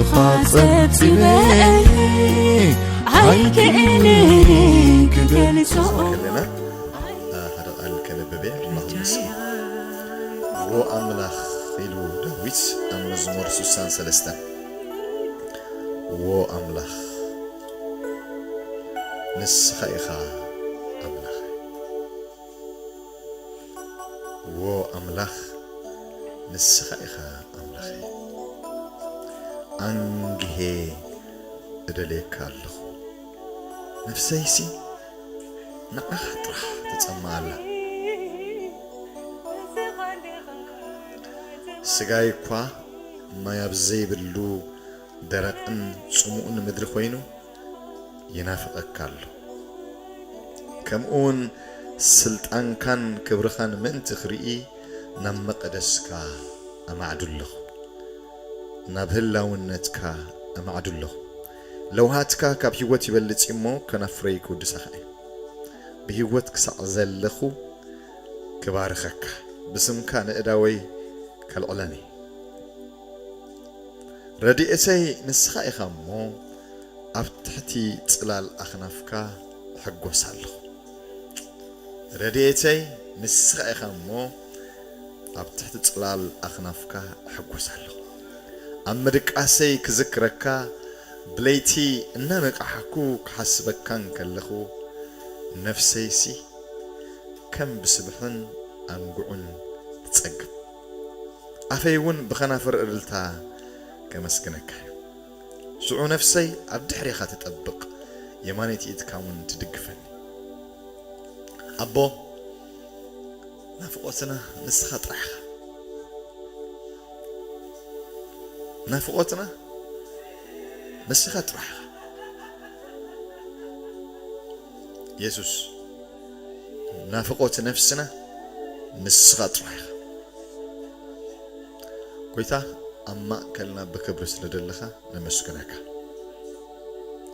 ጸብጺበ ኣይክእልን ክገልጾ። ከለና ሓደ ቃል ከንብብ እየ። ኣምላኽ ይመስገን። ዎ ኣምላኽ ኢሉ ዳዊት ኣብ መዝሙር ስሳን ሰለስተን፣ ዎ ኣምላኽ ንስኻ ኢኻ ኣምላኽ። ዎ ኣምላኽ ንስኻ ኢኻ ኣምላኸይ። ኣንግሄ እደልየካ ኣለኹ። ነፍሰይሲ ንዓኻ ጥራሕ ትጸምእ ኣላ። ስጋይ እኳ ማይ ኣብ ዘይብሉ ደረቕን ጽሙእን ምድሪ ኮይኑ ይናፍቐካ ኣሎ። ከምኡውን ስልጣንካን ክብርኻን ምእንቲ ክርኢ ናብ መቐደስካ ኣማዕዱ ኣለኹ። ናብ ህላውነትካ ኣማዕዱ ኣለኹ። ለውሃትካ ካብ ህይወት ይበልጽ እሞ ከናፍረይ ክውድሳኻ እዩ። ብህይወት ክሳዕ ዘለኹ ክባርኸካ፣ ብስምካ ንእዳወይ ከልዕለኒ። ረድኤተይ ንስኻ ኢኻ እሞ ኣብ ትሕቲ ጽላል ኣኽናፍካ እሕጎስ ኣለኹ። ረድኤተይ ንስኻ ኢኻ እሞ ኣብ ትሕቲ ጽላል ኣኽናፍካ እሕጎስ ኣለኹ። ኣብ ምድቃሰይ ክዝክረካ፣ ብለይቲ እናነቃሕኩ ክሓስበካን ከለኹ፣ ነፍሰይሲ ከም ብስብሕን ኣንጉዕን ትጸግብ። ኣፈይ እውን ብኸናፍር እልልታ ከመስግነካ እዩ። ሽዑ ነፍሰይ ኣብ ድሕሬኻ ትጠብቕ፣ የማነይቲ ኢድካ እውን ትድግፈኒ። ኣቦ፣ ናፍቖትና ንስኻ ጥራሕ ኢኻ። ናፍቖትና ንስኻ ጥራሕ ኢኻ። የሱስ፣ ናፍቖት ነፍስና ንስኻ ጥራሕ ኢኻ። ጎይታ፣ ኣብ ማእከልና ብክብሪ ስለ ዘለኻ ነመስግነካ።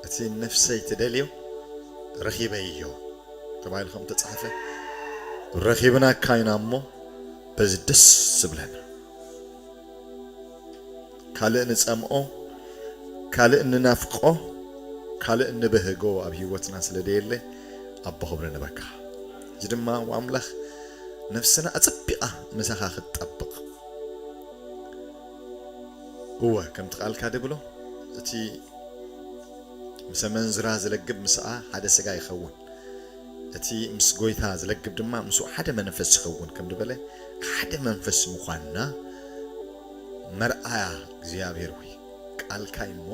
እቲ ነፍሰይ ትደልዮ ረኺበዮ ተባሂሉ ከም ተጻሕፈ፣ ረኺብናካ ኢና እሞ በዚ ደስ ዝብለና። ካልእ ንጸምኦ፣ ካልእ ንናፍቆ፣ ካልእ ንብህጎ ኣብ ህይወትና ስለ ደየለ፣ ኣቦ ክብሪ ንበካ። እዚ ድማ ኣምላኽ ነፍስና ኣጸቢቓ ምሳኻ ክትጠብቕ። እወ፣ ከምቲ ቃልካ ድብሎ፣ እቲ ምስ ኣመንዝራ ዝለግብ ምስኣ ሓደ ስጋ ይኸውን፣ እቲ ምስ ጎይታ ዝለግብ ድማ ምስኡ ሓደ መንፈስ ይኸውን ከም ዝበለ፣ ሓደ መንፈስ ምዃንና መርኣያ እግዚኣብሔር ሆይ፣ ቃልካ እዩ እሞ፣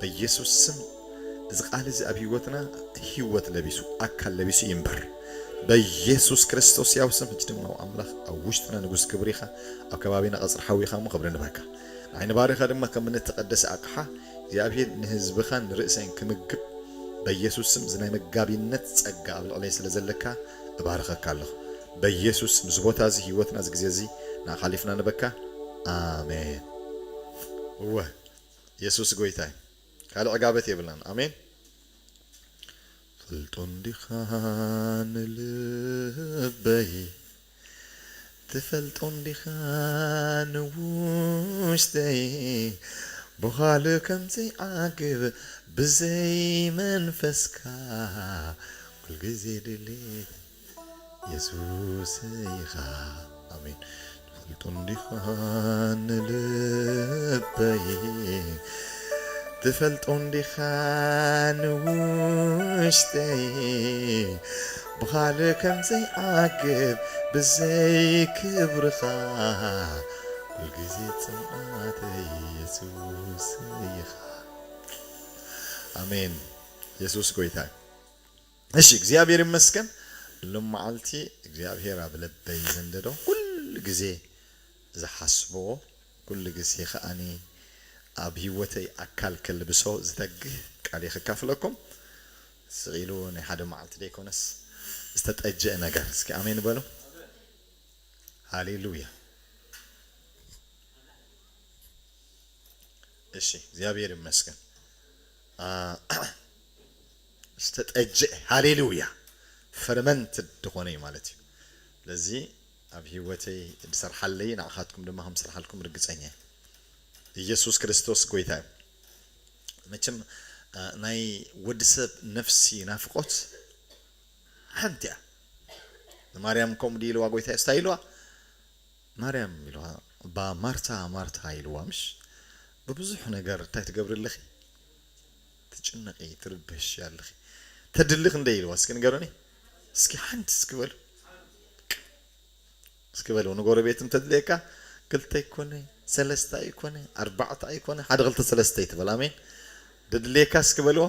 በኢየሱስ ስም እዚ ቃል እዚ ኣብ ህይወትና ህይወት ለቢሱ፣ ኣካል ለቢሱ ይንበር። በኢየሱስ ክርስቶስ ያው ስም፣ ሕጂ ድማ ኣምላኽ ኣብ ውሽጥና ንጉስ ክብሪ ኢኻ፣ ኣብ ከባቢና ቀጽሪ ሓዊ ኢኻ እሞ ክብሪ ንበካ። ንዓይ ንባሪኻ ድማ ከም እተቐደሰ ኣቕሓ እግዚኣብሔር ንህዝብኻን ንርእሰይን ክምግብ በኢየሱስ ስም እዚ ናይ መጋቢነት ጸጋ ኣብ ልዕለይ ስለ ዘለካ እባርኸካ ኣለኹ። በኢየሱስ ስም እዚ ቦታ እዚ፣ ህይወትና፣ እዚ ግዜ እዚ ንኣኻ ሓሊፍና ንበካ። ኣሜን። እወ፣ የሱስ ጎይታ እዩ። ካልእ ዕጋበት የብልናን። ኣሜን። ፈልጦ እንዲኻ ንልበይ፣ ትፈልጦ እንዲኻ ንውሽጠይ፣ ብኻልእ ከም ዘይዓግብ ብዘይ መንፈስካ፣ ኩልግዜ ድሌት የሱስ ኢኻ። ኣሜን። ትፈልጦ እንዲኻ ንልበይ፣ ትፈልጦ እንዲኻ ንውሽጠይ፣ ብኻልእ ከም ዘይዓግብ ብዘይ ክብርኻ፣ ኩልግዜ ጽምኣተይ የሱስ ኢኻ። ኣሜን። የሱስ ጎይታ እዩ። እሺ፣ እግዚኣብሔር ይመስገን። ሎም መዓልቲ እግዚኣብሔር ኣብ ልበይ ዘንደዶ ኩሉ ግዜ ዝሓስቦ፣ ኩሉ ግዜ ከኣኒ ኣብ ህይወተይ ኣካል ከልብሶ ዝተግህ ቃል እየ ክካፍለኩም። ስቕ ኢሉ ናይ ሓደ መዓልቲ ደይኮነስ ዝተጠጀአ ነገር። እስኪ ኣሜን በሉ። ሃሌሉያ። እሺ፣ እግዚኣብሔር ይመስገን። አ፣ ዝተጠጀ፣ ሃሌሉያ፣ ፈርመንት ዝኾነ እዩ ማለት እዩ። ስለዚ ኣብ ህይወተይ ዝሰርሓለይ ንዓኻትኩም ድማ ከም ዝሰርሓልኩም ርግጸኛ እየ። ኢየሱስ ክርስቶስ ጎይታ እዩ። መቸም እ፣ ናይ ወዲ ሰብ ነፍሲ ናፍቆት ሓንቲ እያ። ንማርያም ከምኡ ድዩ ኢልዋ ጎይታ የሱስ? እንታይ ኢልዋ? ማርያም ኢልዋ፣ እባ ማርታ ማርታ ኢልዋ። ምሽ ብብዙሕ ነገር እንታይ ትገብሪ ኣለኺ? ትጭነቂ፣ ትርበሽ ኣለኺ። ተድሊ ክንደይ ኢልዋ? እስኪ ንገሩኒ። እስኪ ሓንቲ እስኪ በሉ። እስኪ በሉ ንጎረቤት እንተድልየካ፣ ክልተ ይኮነ፣ ሰለስተ ኣይኮነ፣ ኣርባዕተ ኣይኮነ፣ ሓደ ክልተ ሰለስተ ይትበል። ኣሜን። ደድልየካ እስኪ በልዎ።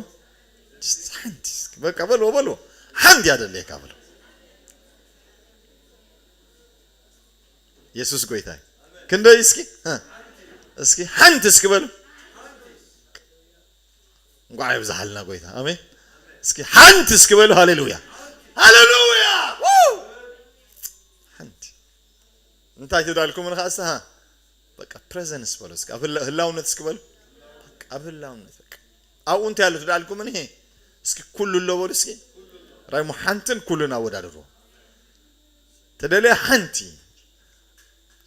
ሓንቲ እስኪ በቃ በልዎ፣ በልዎ። ሓንቲ ያደልየካ በልዎ። የሱስ ጎይታ እዩ። ክንደይ እስኪ? እ፣ እስኪ ሓንቲ እስኪ በሉ። እንኳዕ ይብዝሓልና ጎይታ። ኣሜን። እስኪ ሓንቲ እስኪ በሉ። ሃሌሉያ፣ ሃሌሉያ። ው! ሓንቲ እንታይ ትዳልኩም ንኻእሳ? ሃ፣ በቃ ፕሬዘንስ በሉ እስኪ። ኣብ ህላ-፣ ህላውነት እስኪ በሉ። በቃ ኣብ ህላውነት በቃ። ኣብኡ እንታይ ኣሎ ትዳልኩም? እኔ እስኪ ኩሉ ኣሎ በሉ እስኪ። ራይሞ ሓንትን ኩሉን ኣወዳድርዎ። ተደለየ ሓንቲ፣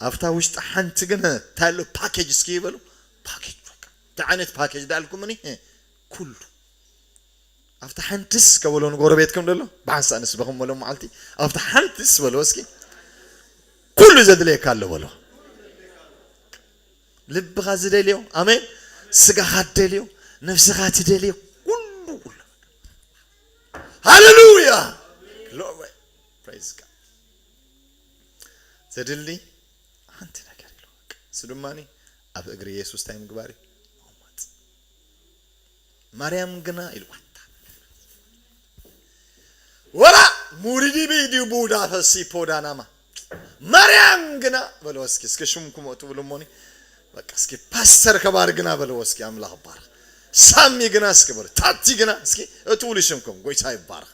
ኣብታ ውሽጢ ሓንቲ ግን እንታይ ኣሎ ፓኬጅ እስኪ ይበሉ። ፓኬጅ በቃ። እንታይ ዓይነት ፓኬጅ ዳልኩም? እኔ ኩሉ ኣብታ ሓንትስ ከበሎ ንጎረቤትኩም ደሎ ብሓንሳእ ንስበኹም በሎ መዓልቲ። ኣብታ ሓንትስ በሎ እስኪ ኩሉ ዘድለየካ ኣሎ በሎ። ልብኻ ዝደልዮ፣ ኣሜን፣ ስጋኻ ትደልዮ፣ ነፍስኻ ትደልዮ፣ ኩሉ ኩሉ። ሃሌሉያ፣ ግሎሪ፣ ፕሬዝ ጋድ። ዘድሊ ሓንቲ ነገር ኢሉ፣ እሱ ድማ ኣብ እግሪ የሱስ እንታይ ምግባር እዩ? ምቕማጥ። ማርያም ግና ኢሉ ዋታ ወላ ሙሪዲ ቢዲ ቡዳ ፈሲ ፖዳናማ። ማርያም ግና በልዎ እስኪ፣ እስኪ ሽምኩም ትብሉ እሞኒ። በቃ እስኪ ፓስተር ከባር ግና በልዎ እስኪ፣ ኣምላኽ ባርኽ። ሳሚ ግና እስኪ በሉ፣ ታቲ ግና እስኪ እትብሉ ሽምኩም፣ ጎይታ ይባርኽ።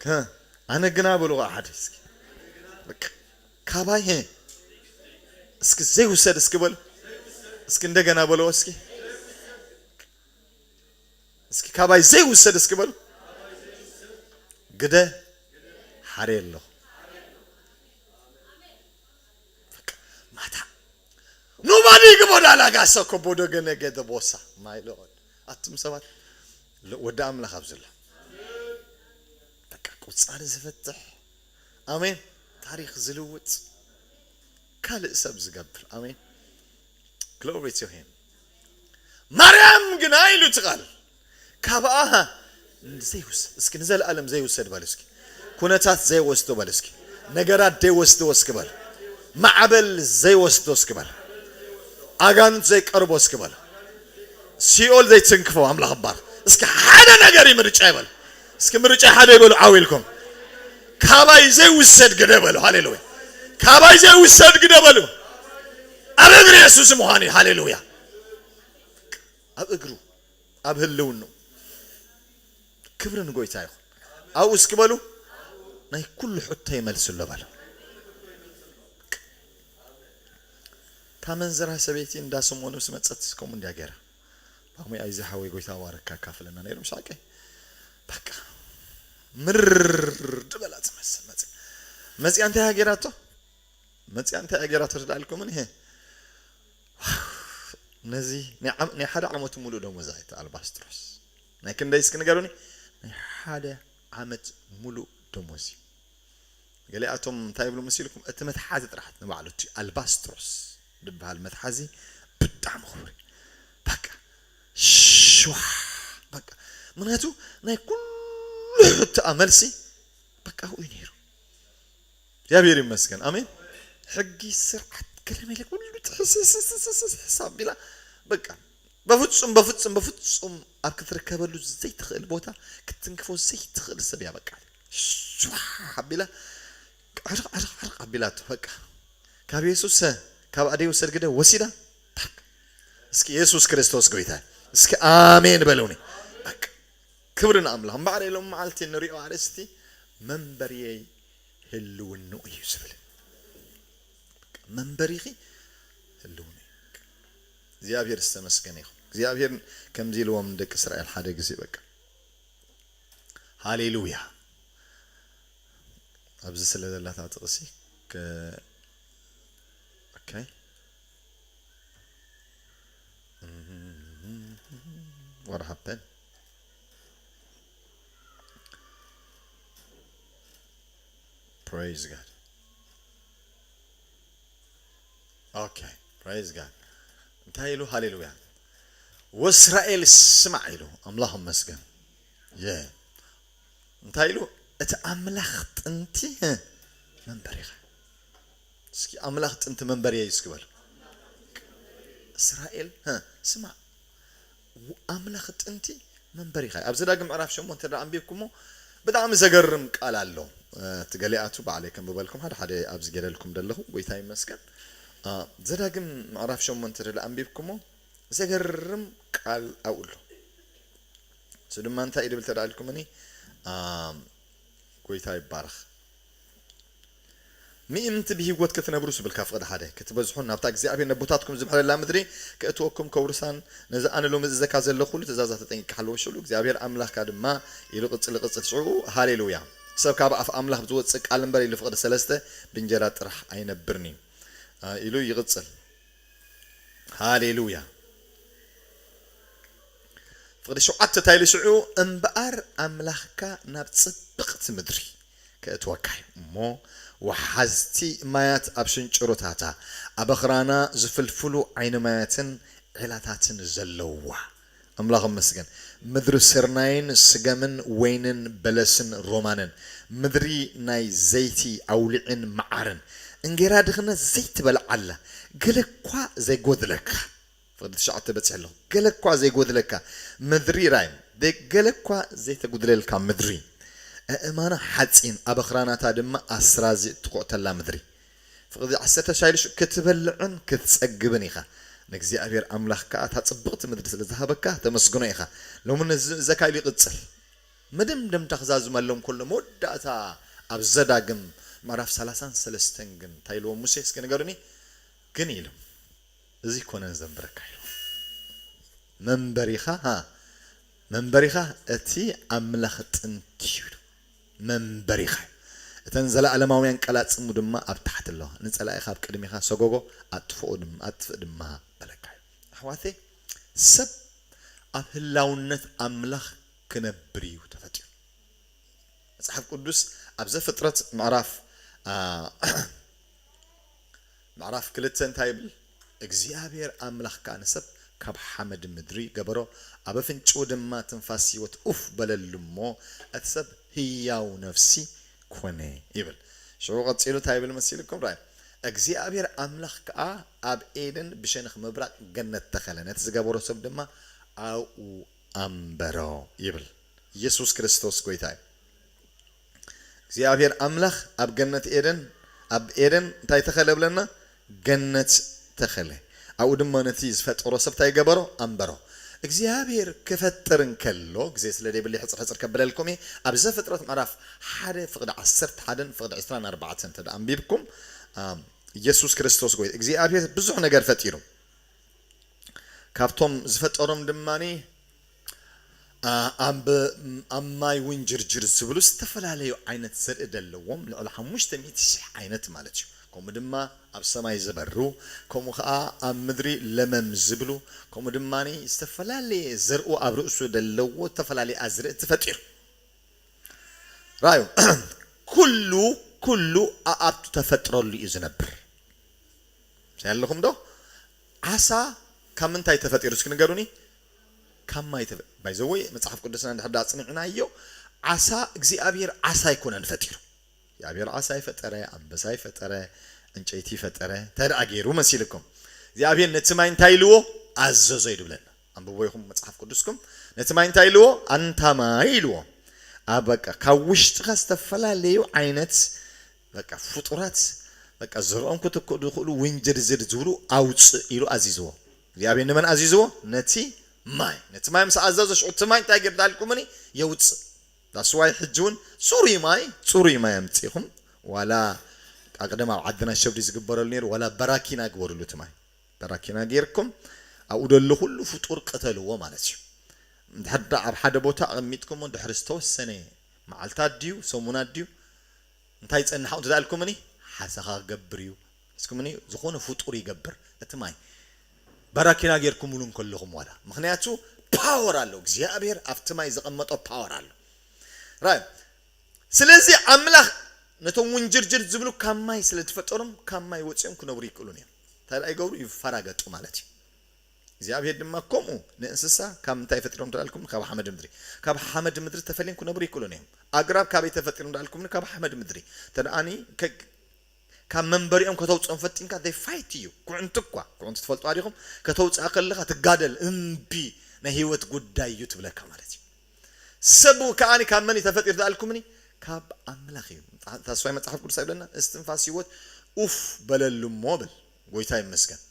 ከ-፣ ኣነ ግና በሉ ሓደ እስኪ። በቃ ካባይ፣ ሄ፣ እስኪ ዘይውሰድ እስኪ በሉ። እስኪ እንደገና በልዎ እስኪ። እስኪ ካባይ ዘይውሰድ እስኪ በሉ። ግደ ሓሬ ኣለኹ። በቃ ማታ ኖባዲ ግቦዳ ላጋሰ ኮቦዶ ገነገ ቦሳ ማይ ሎርድ። ኣቱም ሰባት፣ ለ-፣ ወዲ ኣምላኽ ኣብዚ ኣሎ። በቃ ቁጻሪ ዝፈትሕ፣ ኣሜን፣ ታሪኽ ዝልውጥ፣ ካልእ ሰብ ዝገብር፣ ኣሜን። ግሎሪ ቱ ሂም። ማርያም ግና ኢሉ እቲ ቃል፣ ካብኣ ዘይውሰድ፣ እስኪ ንዘለኣለም ዘይውሰድ በል እስኪ። ኩነታት ዘይወስዶ በል እስኪ። ነገራት ዘይወስድዎ እስኪ በል። ማዕበል ዘይወስዶ እስኪ በል። ኣጋንንት ዘይቀርቦ እስኪ በል። ሲኦል ዘይትንክፎ ኣምላኽ ባር። እስኪ ሓደ ነገር እዩ ምርጫ ይበል። እስኪ ምርጫ ሓደ ይበሉ ዓው ኢልኩም። ካባይ ዘይውሰድ ግደ በሉ። ሃሌሉያ። ካባይ ዘይውሰድ ግደ በሉ። ኣብ እግሪ የሱስ ምዃን እዩ። ሃሌሉያ። ኣብ እግሩ፣ ኣብ ህልውኑ። ክብሪ ንጎይታ ይኹን። ኣብኡ እስኪ በሉ፣ ናይ ኩሉ ሕቶ ይመልስሎ በሉ። እታ መንዝራ ሰበይቲ እንዳ ስምኦን ምስ መጸት ከምኡ እንድያ ገይራ። ባሙይ ኣይዚ ሓወይ ጎይታ ባረካ ካፍለና ነይሩ ምሻቀ። በቃ ምር ዝበላ ትመስል መጽያ። መጽያ እንታይ እያ ገይራቶ? መጽያ እንታይ እያ ገይራቶ ትደልኩምን? ይሄ ነዚ ናይ ዓም-፣ ናይ ሓደ ዓመት ሙሉእ ደሞዝ እያ እቲ ኣልባስትሮስ። ናይ ክንደይ እስኪ ንገሩኒ? ናይ ሓደ ዓመት ሙሉእ ደሞዝ እዩ። ገሊኣቶም እንታይ ይብሉ መሲልኩም? እቲ መትሓዚ ጥራሕ ንባዕሉ፣ እቲ ኣልባስትሮስ ዝበሃል መትሓዚ ብጣዕሚ ክቡር እዩ። በቃ ሽዋ፣ በቃ ምክንያቱ ናይ ኩሉ ሕቶኣ መልሲ በቃ ኣብኡ እዩ ነይሩ። እግዚኣብሔር ይመስገን። ኣሜን። ሕጊ፣ ስርዓት፣ ገለመለ ኩሉ ትሕስስስስስ ሕሳብ ቢላ በቃ በፍጹም በፍጹም በፍጹም ኣብ ክትርከበሉ ዘይትኽእል ቦታ ክትትንክፎ ዘይትኽእል ሰብ እያ። በቃ ሸዋ ኣቢላ ዕርቕ ዕርቕ ዕርቕ ኣቢላቶ። በቃ ካብ የሱስ ካብ ኣደይ ውሰድ ግደ ወሲዳ። ታክ። እስኪ የሱስ ክርስቶስ ጎይታ፣ እስኪ ኣሜን በሉኒ። በቃ ክብሪ ንኣምላኽ። እምበኣር ሎም መዓልቲ ንሪኦ ኣርእስቲ መንበርየይ ህልውንኡ እዩ ዝብል። በቃ መንበሪኺ ህልውንኡ እዩ። እግዚኣብሔር ዝተመስገነ ይኹን። እግዚኣብሔር ከምዚ ኢልዎም ንደቂ እስራኤል ሓደ ግዜ በቃ ሃሌሉያ። ኣብዚ ስለ ዘላታ ጥቕሲ ከ-፣ ኦኬ። What happened? Praise God. Okay, praise God. እንታይ ኢሉ? ሃሌሉያ። ወእስራኤል ስማዕ ኢሉ። ኣምላኽ ይመስገን። የ እንታይ ኢሉ? እቲ ኣምላኽ ጥንቲ፣ ህ፣ መንበሪኻ። እስኪ ኣምላኽ ጥንቲ መንበሪ እዩ እስኪ በል። እስራኤል፣ ህ፣ ስማዕ። ኣምላኽ ጥንቲ መንበሪኻ እዩ። ኣብ ዘዳግም ምዕራፍ ሸሞንተ እንተ ደኣ ኣንቢብኩሞ ብጣዕሚ ዘገርም ቃል ኣሎ። እ፣ እቲ ገሊኣቱ ባዕለይ ከንብበልኩም ሓደ ሓደ ኣብዚ ገለልኩም ዘለኹ፣ ጎይታ ይመስገን። እ፣ ዘዳግም ምዕራፍ ሸሞንተ እንተ ደኣ ኣንቢብኩሞ ዘገርም ቃል ኣብኡ ኣሎ። እሱ ድማ እንታይ እዩ ድብል ተዳልኩምኒ? እ፣ ጎይታ ይባረኽ። ምእንቲ ብህይወት ክትነብሩ ስብልካ ፍቕዲ ሓደ ክትበዝሑን ናብታ እግዚኣብሔር ነቦታትኩም ዝምሕለላ ምድሪ ከእትወኩም ከውርሳን ነዚ ኣነ ሎሚ ዝእዘካ ዘለኹ ኩሉ ትእዛዛት ተጠንቂቕካ ሓልዎ ሽሉ እግዚኣብሔር ኣምላኽካ ድማ ኢሉ ቅጽል ቅጽል ሽዑ ሃሌሉያ ሰብ ካብ ኣፍ ኣምላኽ ብዝወጽእ ቃል እምበር ኢሉ ፍቕዲ ሰለስተ ብእንጀራ ጥራሕ ኣይነብርን እዩ ኢሉ ይቕጽል። ሃሌሉያ። ፍቕዲ ሸውዓተ እንታይ ኢሉ ሽዑ እምበኣር ኣምላኽካ ናብ ጽብቕቲ ምድሪ ከእትወካ እዩ እሞ ወሓዝቲ ማያት ኣብ ሽንጭሮታታ ኣብ ኣኽራና ዝፍልፍሉ ዓይኒ ማያትን ዒላታትን ዘለውዋ ኣምላኽ ይመስገን። ምድሪ ስርናይን ስገምን ወይንን በለስን ሮማንን ምድሪ ናይ ዘይቲ ኣውሊዕን መዓርን እንጌራ ድኽነት ዘይትበልዓላ ገለ እኳ ዘይጎድለካ ፍቕዲ ትሽዓተ በፂሕ ኣለኹ። ገለ እኳ ዘይጎድለካ ምድሪ ራይ ገለ እኳ ዘይተጉድለልካ ምድሪ ኣእማና ሓፂን ኣብ ኣኽራናታ ድማ ኣስራዚ እትኮእተላ ምድሪ ፍቕዲ ዓሰርተ ሻይልሽ ክትበልዕን ክትጸግብን ኢኻ። ንእግዚኣብሔር ኣምላኽ ከኣ እታ ጽብቕቲ ምድሪ ስለ ዝሃበካ ተመስግኖ ኢኻ። ሎሚ ነዚ ዘካ ኢሉ ይቕጽል። መደምደምታ ክዛዝመሎም ከሎ መወዳእታ ኣብ ዘዳግም ምዕራፍ ሰላሳን ሰለስተን ግን እንታይ ኢልዎም ሙሴ እስኪ ንገሩኒ? ግን ኢሉ እዚ ኮነን ዘንብረካ ኢሉ መንበሪኻ ሃ መንበሪኻ እቲ ኣምላኽ ጥንቲ እዩ መንበሪኻ እተን ዘለኣለማውያን ቀላጽሙ ድማ ኣብ ታሕቲ ኣለዋ ንጸላኢኻ ኣብ ቅድሚኻ ሰጎጎ ኣጥፍኦ ድማ ኣጥፍእ ድማ በለካ እዩ ኣሕዋተይ ሰብ ኣብ ህላውነት ኣምላኽ ክነብር እዩ ተፈጢሩ መጽሓፍ ቅዱስ ኣብ ዘፍጥረት ምዕራፍ ምዕራፍ ክልተ እንታይ ይብል እግዚኣብሔር ኣምላኽ ከኣ ንሰብ ካብ ሓመድ ምድሪ ገበሮ ኣብ ኣፍንጭኡ ድማ ትንፋስ ህይወት ኡፍ በለሉ እሞ እቲ ሰብ ህያው ነፍሲ ኮነ ይብል ሽዑ ቀጺሉ እንታይ ይብል መሲልኩም ራይ እግዚኣብሔር ኣምላኽ ከኣ ኣብ ኤደን ብሸነኽ ምብራቕ ገነት ተኸለ ነቲ ዝገበሮ ሰብ ድማ ኣብኡ ኣንበሮ ይብል ኢየሱስ ክርስቶስ ጎይታ እዩ እግዚኣብሔር ኣምላኽ ኣብ ገነት ኤደን ኣብ ኤደን እንታይ ተኸለ ብለና ገነት ተኸለ ኣብኡ ድማ ነቲ ዝፈጠሮ ሰብ እንታይ ገበሮ ኣንበሮ እግዚኣብሔር ክፈጥር እንከሎ ግዜ ስለ ደይብለይ ሕፅር ሕፅር ከብለልኩም እየ ኣብ ዘፍጥረት ምዕራፍ ሓደ ፍቕዲ ዓሰርተ ሓደን ፍቕዲ ዕስራን ኣርባዕተን እንተ ኣንቢብኩም ኢየሱስ ክርስቶስ ጎይታ እግዚኣብሔር ብዙሕ ነገር ፈጢሩ ካብቶም ዝፈጠሮም ድማ ኣብ ማይ ውንጅርጅር ዝብሉ ዝተፈላለዩ ዓይነት ዘርኢ ዘለዎም ልዕሊ ሓሙሽተ ሚእቲ ሽሕ ዓይነት ማለት እዩ። ከምኡ ድማ ኣብ ሰማይ ዝበሩ፣ ከምኡ ከዓ ኣብ ምድሪ ለመም ዝብሉ፣ ከምኡ ድማ ዝተፈላለየ ዘርኡ ኣብ ርእሱ ዘለዎ ዝተፈላለየ ኣዝርእቲ ፈጢሩ። ራዩ ኩሉ ኩሉ ኣኣብቱ ተፈጥረሉ እዩ ዝነብር። ኣለኹም ዶ? ዓሳ ካብ ምንታይ ተፈጢሩ እስኪ ንገሩኒ? ካብ ማይ ተፈ ባይዘወይ መጽሓፍ ቅዱስና እንድሕር ዳ ኣጽኒዕናዮ ዓሳ እግዚኣብሔር ዓሳ ኣይኮነን ፈጢሩ። እግዚኣብሔር ዓሳ ይፈጠረ፣ ኣንበሳ ይፈጠረ፣ ዕንጨይቲ ይፈጠረ እንታይ ደኣ ገይሩ መሲልኩም? እግዚኣብሔር ነቲ ማይ እንታይ ኢልዎ? ኣዘዞ እዩ ድብለና። ኣንብቦ ይኹም መጽሓፍ ቅዱስኩም። ነቲ ማይ እንታይ ኢልዎ? ኣንታ ማይ ኢልዎ። ኣብ በቃ ካብ ውሽጥኻ ዝተፈላለዩ ዓይነት በቃ ፍጡራት በቃ ዘርኦም ክትክኡ ዝኽእሉ ውንጅርዝር ዝብሉ ኣውፅእ ኢሉ ኣዚዝዎ እግዚኣብሔር ንመን ኣዚዝዎ ነቲ ማይ ነቲ ማይ ምስ ኣዘዞ ሽዑ እቲ ማይ እንታይ ገድዳልኩምኒ የውፅእ ዳስዋይ ሕጂ እውን ፅሩይ ማይ ፅሩይ ማይ ኣምፂኹም ዋላ ኣቅደም ኣብ ዓድና ሸብዲ ዝግበረሉ ነይሩ ዋላ በራኪና ግበሩሉ እቲ ማይ በራኪና ጌርኩም ኣብኡ ደሎ ኩሉ ፍጡር ቅተልዎ ማለት እዩ እንድሕር ኣብ ሓደ ቦታ ኣቐሚጥኩሞ ድሕሪ ዝተወሰነ መዓልታት ድዩ ሰሙናት ድዩ እንታይ ይጸንሓው እንተዳልኩምኒ ሓሳኻ ክገብር እዩ እስኩምኒ ዝኾነ ፍጡር ይገብር እቲ ማይ በራኪና ጌርኩምሉ እንከለኹም ዋላ ምኽንያቱ ፓወር ኣሎ። እግዚኣብሔር ኣብቲ ማይ ዘቐመጦ ፓወር ኣሎ። ራይ ስለዚ ኣምላኽ ነቶም ውንጅርጅር ዝብሉ ካብ ማይ ስለ ዝፈጠሮም ካብ ማይ ወፂኦም ክነብሩ ይክእሉን እዮም። እንታይ ደኣ ይገብሩ? ይፈራገጡ ማለት እዩ። እግዚኣብሔር ድማ ከምኡ ንእንስሳ ካብ ምንታይ ፈጢሮም ተላልኩም? ካብ ሓመድ ምድሪ። ካብ ሓመድ ምድሪ ተፈልዮም ክነብሩ ይክእሉን እዮም። ኣግራብ ካበይ ተፈጢሮም ተላልኩም? ካብ ሓመድ ምድሪ። ተደኣኒ ከ- ካብ መንበሪኦም ከተውፅኦም ፈጢንካ they fight you። ኩዕንቲ እኳ ኩዕንቲ ትፈልጡ ኣዲኹም? ከተውፅኣ ከለኻ ትጋደል፣ እምቢ፣ ናይ ህይወት ጉዳይ እዩ ትብለካ ማለት እዩ። ሰብ ከኣኒ ካብ መን እዩ ተፈጢሩ ተኣልኩምኒ? ካብ ኣምላኽ እዩ። ተስፋይ መጽሓፍ ቅዱስ ኣይብለና? እስትንፋስ ህይወት ኡፍ በለሉ እሞ በል። ጎይታ ይመስገን።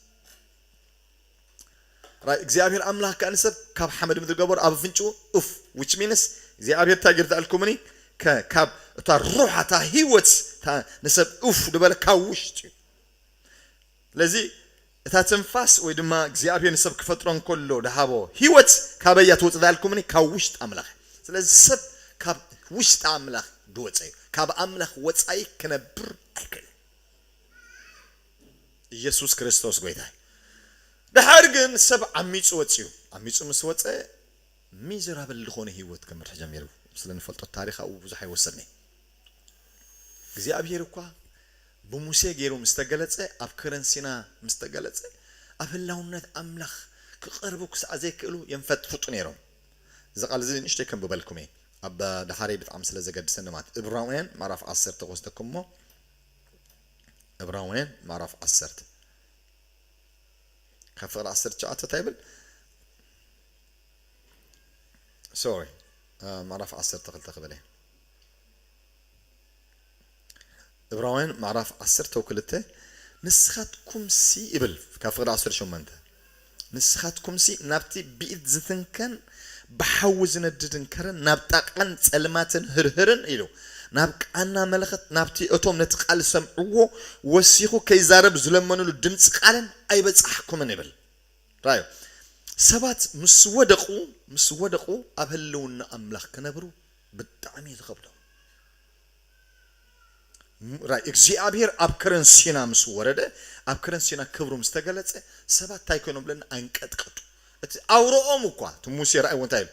ራይ እግዚኣብሔር ኣምላኽ ከኣ ንሰብ ካብ ሓመድ ምድሪ ገበሩ፣ ኣብ ኣፍንጭኡ ኡፍ፣ which means እግዚኣብሔር እንታይ ገይሩ ተኣልኩምኒ? ከ- ካብ እታ ሩሕ እታ ህይወት እታ ንሰብ ኡፍ ዝበለ ካብ ውሽጢ እዩ። ስለዚ እታ ትንፋስ ወይ ድማ እግዚኣብሔር ንሰብ ክፈጥሮ እንከሎ ድሃቦ ህይወት ካበያ ትወፅእ ዳልኩምኒ? ካብ ውሽጢ ኣምላኽ። ስለዚ ሰብ ካብ ውሽጢ ኣምላኽ ድወፀ እዩ። ካብ ኣምላኽ ወፃኢ ክነብር ኣይክእልን። ኢየሱስ ክርስቶስ ጎይታ እዩ። ድሓር ግን ሰብ ዓሚፁ ወፅዩ። ዓሚፁ ምስ ወፀ ሚዘራብል ዝኾነ ህይወት ክመርሕ ጀሚሩ። ስለ ንፈልጦ ታሪኽ ኣብኡ ብዙሕ ኣይወሰድን። እግዚኣብሔር እኳ ብሙሴ ገይሩ ምስ ተገለጸ፣ ኣብ ከረን ሲና ምስ ተገለጸ፣ ኣብ ህላውነት ኣምላኽ ክቐርቡ ክሳዕ ዘይክእሉ የንፈጥፍጡ ነይሮም። እዚ ቃል እዚ ንእሽተይ ከንብበልኩም እየ። ኣብ ዳሓረይ ብጣዕሚ ስለ ዘገድሰኒ ማለት። እብራውያን ምዕራፍ ዓሰርተ ክወስደኩም እሞ፣ እብራውያን ምዕራፍ ዓሰርተ ካብ ፍቕሪ ዓሰርተ ትሽዓተ እንታይ ይብል? ሶሪ፣ ምዕራፍ ዓሰርተ ክልተ ክብል እየ። እብራውያን ምዕራፍ ዓሰርተ ክልተ፣ ንስኻትኩምሲ ይብል፣ ካብ ፍቕሪ ዓሰርተ ሸሞንተ፣ ንስኻትኩምሲ ናብቲ ብኢድ ዝትንከን ብሓዊ ዝነድድን ከረን ናብ ጣቓን ጸልማትን ህርህርን ኢሉ ናብ ቃና መለኸት ናብቲ እቶም ነቲ ቃል ዝሰምዕዎ ወሲኹ ከይዛረብ ዝለመኑሉ ድምፂ ቃልን ኣይበጻሕኩምን ይብል። ራዮ ሰባት ምስ ወደቑ ምስ ወደቑ ኣብ ህልውና ኣምላኽ ክነብሩ ብጣዕሚ እዩ ዝኸብዶም። ራይ እግዚኣብሔር ኣብ ከረን ሲና ምስ ወረደ፣ ኣብ ከረን ሲና ክብሩ ምስ ተገለጸ፣ ሰባት እንታይ ኮይኖም ብለና? ኣንቀጥቀጡ። እቲ ኣውሮኦም እኳ እቲ ሙሴ ራእይዎ እንታይ ኢሉ?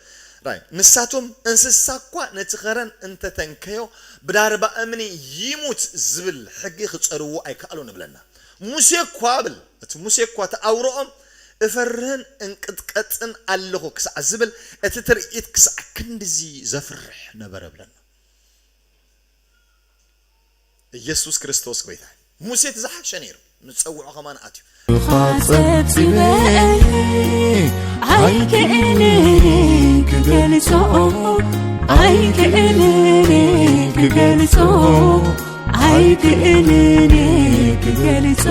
ራይ ንሳቶም እንስሳ እኳ ነቲ ከረን እንተተንከዮ ብዳርባ እምኒ ይሙት ዝብል ሕጊ ክጸርዎ ኣይከኣሉን ይብለና። ሙሴ እኳ ብል እቲ ሙሴ እኳ እቲ ኣውሮኦም እፈርህን እንቅጥቀጥን ኣለኹ ክሳዕ ዝብል እቲ ትርኢት ክሳዕ ክንድዚ ዘፍርሕ ነበረ ብለና። ኢየሱስ ክርስቶስ ጎይታ። ሙሴ እቲ ዝሓሸ ነይሩ። ንጸውዖ ከማን ኣትዩ። ኻጸብጺበ ኣይክእልን ክገልጾ ኣይክእልን ክገልጾ ኣይክእልን ክገልጾ